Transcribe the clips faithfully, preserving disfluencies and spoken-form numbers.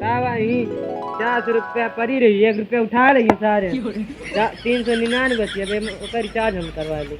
का भाई, चार सौ रुपया पड़ी रही, एक रुपया उठा रही है सारे। चा-, तीन सौ निन्यानवे थी, अब एम-, ओकर रिचार्ज हम करवा ली।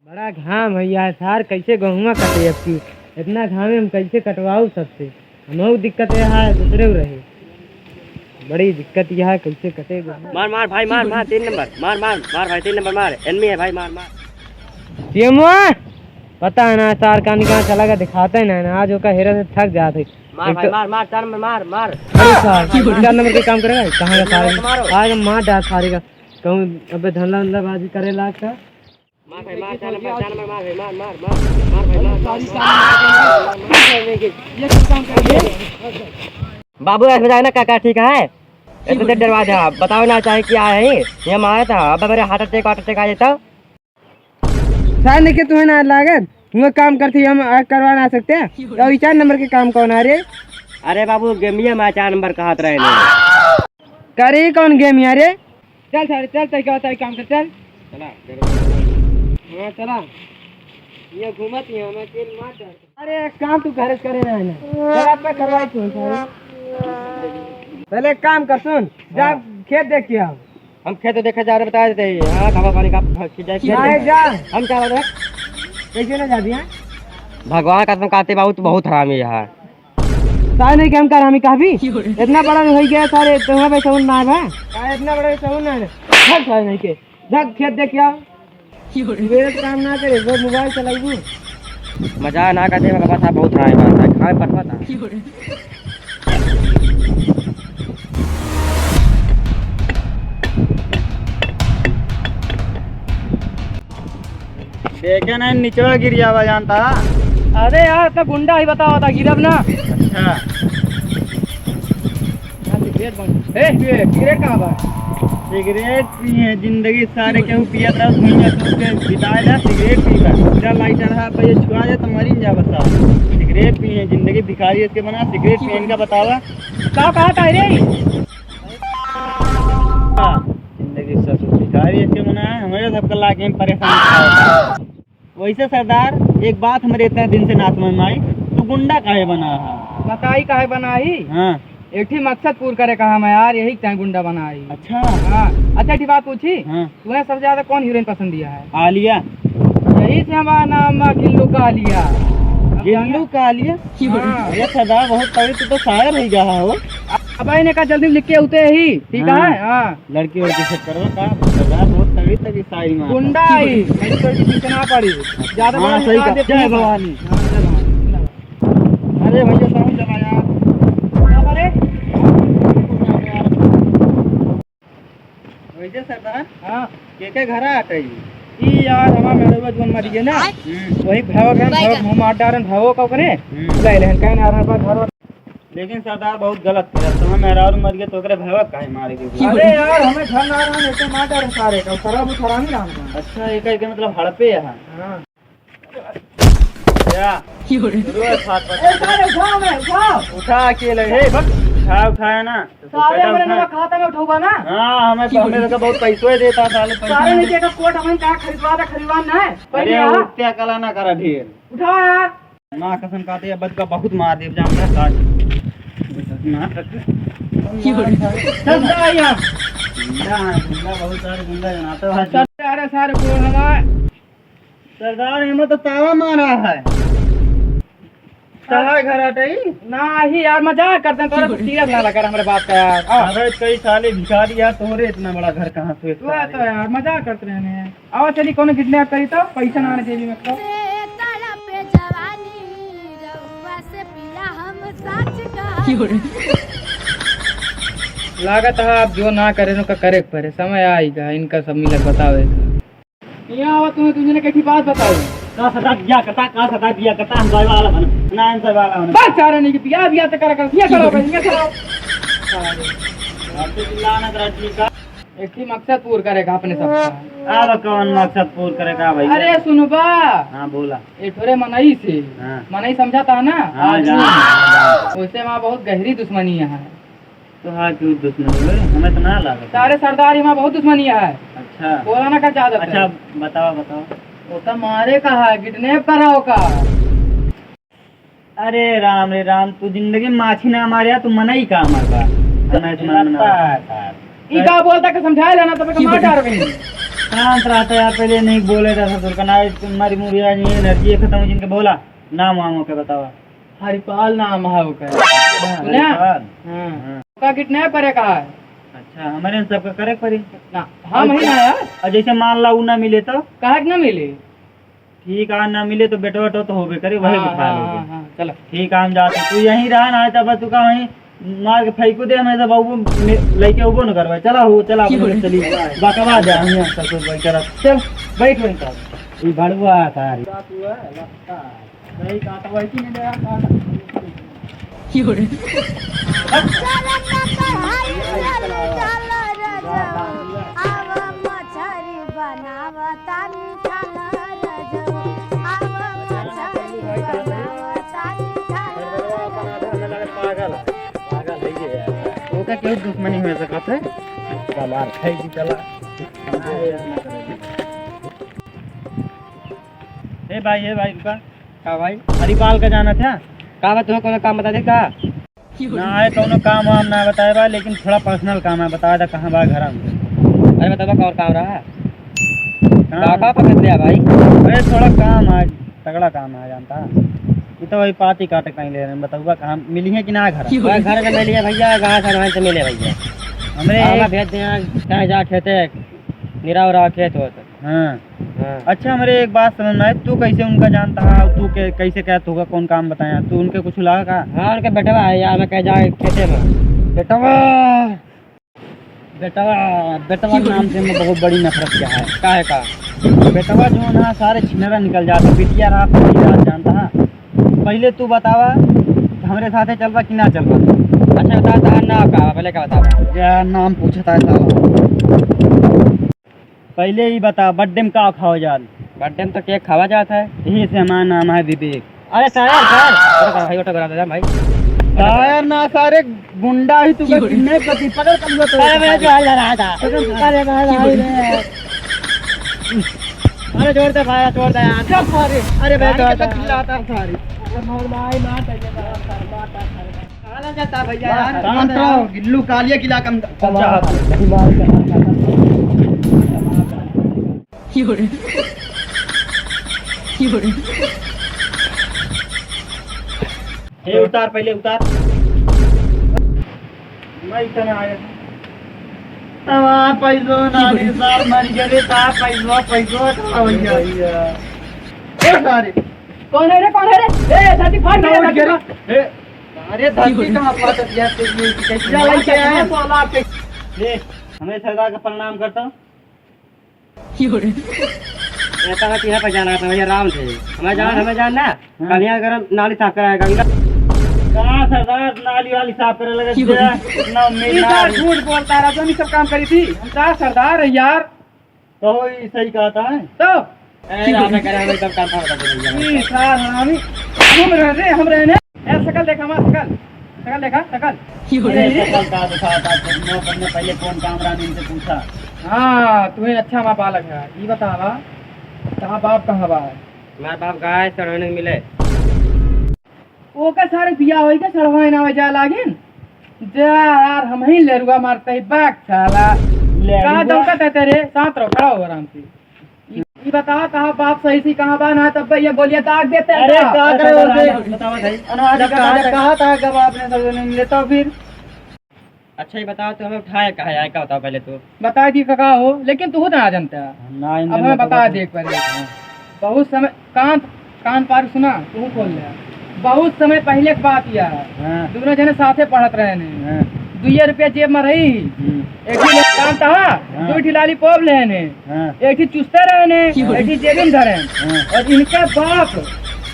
बड़ा घाम है यार सार, कैसे गहुआ कटे अब की? इतना घामे हम कैसे कटवाऊ सबसे? हमहू दिक्कत है, दूसरे रहे। बड़ी दिक्कत यह है, कैसे कटे गहुआ? मार, मार भाई, मार, मार, तीन नंबर, मार, मार, मार भाई, तीन नंबर मार, एनिमी है भाई, मार, मार। सीएमओ, पता है ना सार का निकाल चला गया, दिखाते ही ना, ना, आज ओका हेरा से थक जाते। मार एक भाई, तो मार, मार, चार नंबर मार, मार। अरे सार, चार नंबर के काम करे भाई, कहाँ का सारे? मारो। आज हम मार डाल सारे का। कहूँ अबे धंधा, धंधा बाजी करे लाग का। मार भाई, मार, चार नंबर, चार नंबर, मार भाई, मार, मार, मार, मार भाई, मार, मार, मार, मार, मार, मार, मार, मार। बाबू, ऐसे जाए ना, काका, ठीक है? इतने से डरवा दे, बताओ ना, चाहे क्या है, ये मारा था, अब मेरे हार्ट अटैक, हार्ट अटैक आ जाता। सार, नहीं के तुम्हें ना लागत, तुम्हें काम करती हम आ, करवा ना सकते। और ये चार नंबर के काम कौन है रे? अरे बाबू, गेमिया में चार नंबर कहात रहे ने। करे कौन गेमिया रे? चल सारे, चल, तय क्या होता है काम कर, चल। चला, हाँ, चला। ये घूमत ही हमें तेल मार डाल। अरे, एक काम तू घर से करे ना है ना। चला, मैं करवाई तू सारे। पहले एक काम कर, सुन, जा हाँ। खेत देख के आओ। हम खेत देखे जा रहे, बता देते हैं। हाँ, घामा पानी का खींचा है खेत नहीं में। जा। हम क्या बोल रहे हैं? कैसे ना जाती है? भगवान का तुम कहते बाबू, तू बहुत हरामी है। सारे नहीं के हम कर हमी कहबी? इतना बड़ा नहीं हो गया सारे, तुम्हारा पे सहून ना है बा? का इतना बड़ा सहून ना है? भाग सारे नहीं के। भाग खेत देख के आओ। मेरे काम ना करे, वो मोबाइल चलाइबू। मजा ना करते, बाबा साहब बहुत हरामी बात है। खाए पटवा था। देखे नहीं, निचवा गिर जावा जानता। अरे यार, इतना गुंडा ही बतावा था, गिरब ना। अच्छा। हाँ, सिगरेट बंद। ए, ये सिगरेट कहाँ बा? सिगरेट पिए, जिंदगी सारे केहू पियत रहा, भुइयां सूत के बिताए ला, सिगरेट पी बा। जा लाइट चढ़ा, पे ये छुआ जाए तो मरी जा बसा। सिगरेट पिए, जिंदगी भिखारी इसके बना, सिगरेट पिए इनका बतावा। का कहा था रे? हाँ, जिंदगी ससुर भिखारी ऐसे बना है, हमारे सबका लाके हम परेशान करता है। वैसे सरदार, एक बात हमरे इतना दिन से ना समझ में आई, तू गुंडा काहे बना है? बताई काहे बना ही? हाँ। एक ठी मकसद पूर करे का हम यार, यही टाइम गुंडा बना ही। अच्छा। हाँ। अच्छा, एक ठी बात पूछी? हाँ। तुम्हें सबसे ज्यादा कौन हीरोइन पसंद दिया है? आलिया। यही से हमारा नाम बा गिल्लू का आलिया। अब गिल्लू जाना का आलिया? हाँ। अरे सरदार, बहुत तगड़ी, तू तो शायर ही गया हो। अब इन्हें का जल्दी लिख के उते ही, ठीक हाँ। है? हाँ। लड़की वड़की सेट करवा का? सरदार बहुत तगड़ी तगड़ी शायरी मारता। गुंडा आई, लड़की वड़की पीछे ना पड़ी। ज्यादा हाँ, बड़ा सही निकाल कहा। दे जय भवानी। हाँ, जय भवानी। अरे भैया, साउंड चला यार। क्या करे? वैसे सरदार, हाँ। के के घरा आटे ई? ई यार, हमार मेहरवा जोन मरी गए ना, हम्म। वही भैया के हम, भैया मुँह मार डारन, भैया का ओकरे, हम्म। ले लेहन, कहीं ना रहन पर घर। लेकिन सरदार बहुत गलत किया, तुम्हें मेहरारू मर गए तो ओकरे भैया काहे मारे के? अरे यार, हमें घर ना रहन, ऐसे मार डारन सारे का, सरवा बहुत हरामी रहन का। अच्छा, ये कह के मतलब हड़पे है। हाँ। क्या? क्यों रे? रोज हाथ पर ए, उठा रे, उठा मैं, उठा। उठा अकेले, हे, बस। उठा, उठाया ना। तो सारे पैसा हमारे उठा। नवा खाता में उठौबा ना। हाँ, हमें तो, हमें तो बहुत पैसो ही देता, साले पैसा सारे नहीं नहीं देता। देखा, कोट हमें कहाँ खरीदवा था, खरीदवा ना है। अरे, पहले आ। उत्या कला ना करा ढेर। उठाओ यार। ना कसम खाते, अब का बहुत मार दे, जान रहा साथ। ना। क्यों रे? चल, जा यहाँ। गुंडा है, गुंडा बहुत सारे गुंडा जनाते हो। चल, अरे सारे बोल हमारे। सरदार, एमे तो ताला मारा है। कहाँ घर हटे? ना ही यार, मजाक करते हैं, तोरा कुछ सीरियस ना लगा हमारे बात का यार। आ। अबे कई साले भिखारी यार, तोहरे इतना बड़ा घर कहाँ से? तू तो यार मजाक करते रहने हैं। आओ चली, कोनो किडनैप करी तो पैसा ना आने जेबी में तो। तड़प जवानी रउआ से पिया हम सच कहा। लागत है आप जो ना करे, उनका करे के पड़े। समय आएगा, इनका सब मिलक बतावे। यहाँ आवा, तुम्हें तुमने कैसी बात बताई? का सदा दिया कता, का सदा दिया कता, हम जाए वाला बन, ना हम जाए वाला बन। बस सारा नहीं कि बिया, बिया तक करा कर, बिया करो भाई, बिया करो। आप तो चिल्ला ना करा, ठीक है? एक ही मकसद पूर करेगा अपने सबका। अब कौन मकसद पूर करेगा भाई? अरे सुनबा। हाँ, बोला। ये थोड़े मनई से। हाँ। मनई समझाता है ना? हाँ, आदमी। जान, जान, जान। वैसे वहाँ बहुत गहरी दुश्मनी है। तो हाँ, क्यों दुश्मनी है? हमें तो ना लागत। सारे सरदार, यहाँ बहुत दुश्मनी है। अच्छा। बोला ना का ज्यादा अच्छा, है। बताओ, बताओ। वो तो मारे का है, किडनैप करा ओका। अरे राम रे राम, तू जिंदगी में माछी ना मारे, तू मनई का मरबा। हमें तो मानना। लगता है सर। ई का बोलता कि समझाए लेना, तब का मार डार गई। शांत रहता यार, पहले नहीं बोले रहता, तो का ना तुम्हारी मुड़िया नहीं, एनर्जी खत्म हो जिनके बोला। नाम वाम ओके बतावा। हरिपाल नाम है ओकर। सुना? हरिपाल? हाँ। हाँ। का कितना परे का है? अच्छा, हमारे सबका करे के पड़ी। ना, हम ही ना यार। और जैसे मान ला उ ना मिले तो? काहे के ना मिले? ठीक आ, ना मिले तो बेटवा तो, तो होबे करे, वही हाँ, बुखार हाँ, होबे। हाँ, हाँ, चलो। ठीक आ, हम जाते, तू यहीं रहा ना, तब तू का वहीं मार के फेंकू दे, हमें सब बाबू में लइके उबो न करवा। चला हो, चला, अपने चली। बकवा दे, हम यहाँ सब कुछ बैठ रहा। चल, बैठ, बैठ। ई बड़ुआ सारी। सही कहा था, वैसे नहीं दे रहा था। पागल, पागल है ये यार। ओका केहू दुश्मनी हो सकत है? चला, खाई की चला। ए भाई, ए भाई, रुका। का भाई? हरिपाल का जाना था? का बात, तुम्हें कोनो काम बता दे का? ना है, कोनो काम वाम ना बताए बा, लेकिन थोड़ा पर्सनल काम है, बता दे कहाँ बा घर में। अरे बतावा, कौन काम रहा? काम? का, का पकड़ लिया भाई? अरे थोड़ा काम है, तगड़ा काम है, जानता है। ये तो वही पाती काटे कहीं ले रहे हैं, बतावा कहाँ मिली है कि ना घर? अरे घर में मिली है भैया, कहाँ से, कहाँ से मिले भैया? हमरे हाँ, एक भेज दे, चाहे जा खेते, निराव रहा खेत होत। हाँ। हाँ। अच्छा, हमरे एक बात समझ में आए, तू कैसे उनका जानता है? तू के, कैसे कहत होगा, कौन काम बताया? तू उनके कुछ लागा का? हाँ, उनके बेटवा है यार, मैं कह जाए खेते में। बेटवा? बेटवा, बेटवा के नाम से मैं बहुत बड़ी नफरत क्या है। का है का? बेटवा जो है ना, सारे छिनरा निकल जाता, बिटिया रहा, पति रहा, जानता है? पहले तू बतावा, हमरे साथे चलबा कि ना चलबा? अच्छा, बता, तहार नाम का बा? पहले का बतावा? क्या नाम पूछता है साला? पहले ही बता, बड्डे में का खावा जात? बड्डे में तो केक खावा जात है। यही से हमारा नाम है विवेक। अरे सर, सर। अरे भाई, ऑटो करा दे भाई। सर ना, सारे गुंडा ही तू क्यों? कितने कति पकड़ कर लो तो। अरे मैं तो हाल रहा था। अरे भाई, भाई रे। अरे छोड़ दे भाई, छोड़ दे यार। क्या सारे? अरे मैं तो गाड़ी का चिल्लाता है सारे। अरे मोर भाई, मार दे, मार दे, मार दे। कहाँ ले जाता है भैया यार? शांत रहो, गिल्लू कालिया किला कम पहुंचा है। ए, उतार, पहले उतार। मैं इतना आया। अब आ पैसो ना रे, सार मर गए रे, सार पैसो, पैसो, कहाँ भैया? भैया। ए, सारे। कौन है रे, कौन है रे? ए, धरती फाट गया, धरती फाट। ए, अरे धरती कहाँ फाटत यार, तेरी ये कैसे जा भाई, मार क्या है? क्या बोला आप? ले, हमें सरदार का प्रणाम करता हूँ। ऐसा ना, यहाँ पे जाना था भैया, राम थे। हमें जान, हाँ? हमें जान ना, हाँ। कन्या गरम नाली साफ कराया गंगा। कहाँ सरदार नाली वाली साफ करे लगे थे? इतना उम्मीद ना था। झूठ बोलता रहा, जो नहीं सब काम करी थी। हम कहा सरदार है यार। तो ही सही कहता है। तो? ए, राम करे, हम एकदम काम खराब कर देंगे। ई सार हरामी। हम रह रे, हम रहने। ए, शकल देखा हमार, शकल। शकल देखा, शकल। अरे, शकल का दिखाता, तुमने पहले कौन काम रहा, इनसे पूछा। हाँ, तुम्हें अच्छा माँ बालक है। ई बतावा, कहाँ बाप कहाँ बा? हमार बाप गाय चढ़ाने मिले। ओका सारे बिया होई के चढ़वाए ना जाए लागिन। जा यार, हम ही लेरुआ मारते ही बाग साला। लेरुआ? कहाँ दौड़त है तेरे? शांत रहो, खड़ा हो आराम से। ई, ई बताओ, कहाँ बाप सही से कहाँ बा ना, तब ये गोलियां दाग देते हैं अरे, का? का करे हो बे? बताओ भाई। अनाज जब का कहा, जब कहा था, जब आपने सब नहीं लेता फिर? अच्छा, ये बताओ, तो हमें उठाया कहाँ है? का बताओ पहले तो। बता दी का हो, लेकिन तू तो ना जानता। ना, अब हमें बता दे एक बार। हाँ। बहुत समय, कान, कान पार सुना, तू खोल ले। बहुत समय पहले की बात यह है। हाँ। दोनों जने साथे पढ़त रहे ने। हाँ। दुइये रुपया जेब में रही। हम्म। एक ही काम था, हाँ। दो ठी lollipop लेने। हाँ। एक ठी चुस्ते रहे ने, हाँ। एक ठी जेबी में धरे। हाँ। और इनका बाप,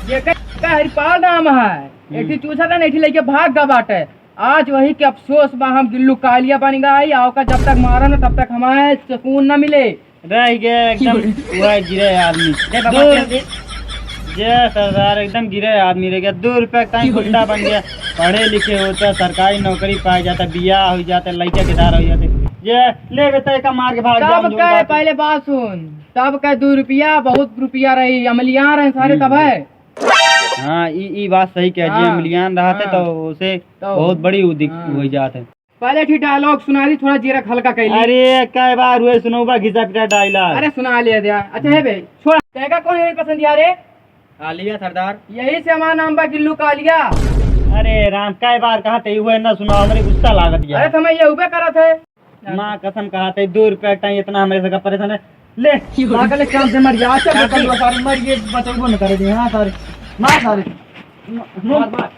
जेकर का हरिपाल नाम है, एक ठी हम्म। चूसा था ना, एक ठी लेके भाग गा बाटे। आज वही के अफसोस बा, हम गिल्लू कालिया बन गए, आओ का जब तक मारा ना, तब तक हमारे सुकून न मिले। रह गए एकदम, वह गिरे आदमी। दे बाबा, दो दे, दे। जे सरदार एकदम गिरे आदमी रह गया, दो रुपया का ही गुंडा बन गया। पढ़े लिखे होता, सरकारी नौकरी पाए जाता, बियाह हो जाता, लड़का के दार हो जाते। जे ले बेटा, एका मार के भाग तब जाओ, जो कहे, बात। पहले बात सुन, तब कहे दो रुपया बहुत रुपया रही, अमलिया रहे सारे, हम्म। तब है। हाँ, ई, ई बात सही कह, जे हाँ। मिलियान रहत है हाँ। तो उसे तो बहुत बड़ी उ दिक-, हाँ। हो जात है। पहले ठीक डायलॉग सुना दी, थोड़ा जीरा हल्का कर ली। अरे, कई बार हुए सुनौबा घिसा पिटा डायलॉग। अरे, सुना लिया दिया। अच्छा है बे, छोड़। तेका कौन है पसंद यार? कालिया सरदार। यही से हमारा नाम बा गिल्लू कालिया। अरे राम, कई बार कहा ते हुए ना सुनाओ, हमरे गुस्सा लागत यार। अरे, समय ये उबे करत है। माँ कसम कहा ते, दो रुपया टाइम इतना हमरे से का परेशान है। ले, पागल है, काम से मर जा, चल, चल, सारे मर, ये बचबो न करे दे, हाँ, सारे, मार सारे, मार, मार।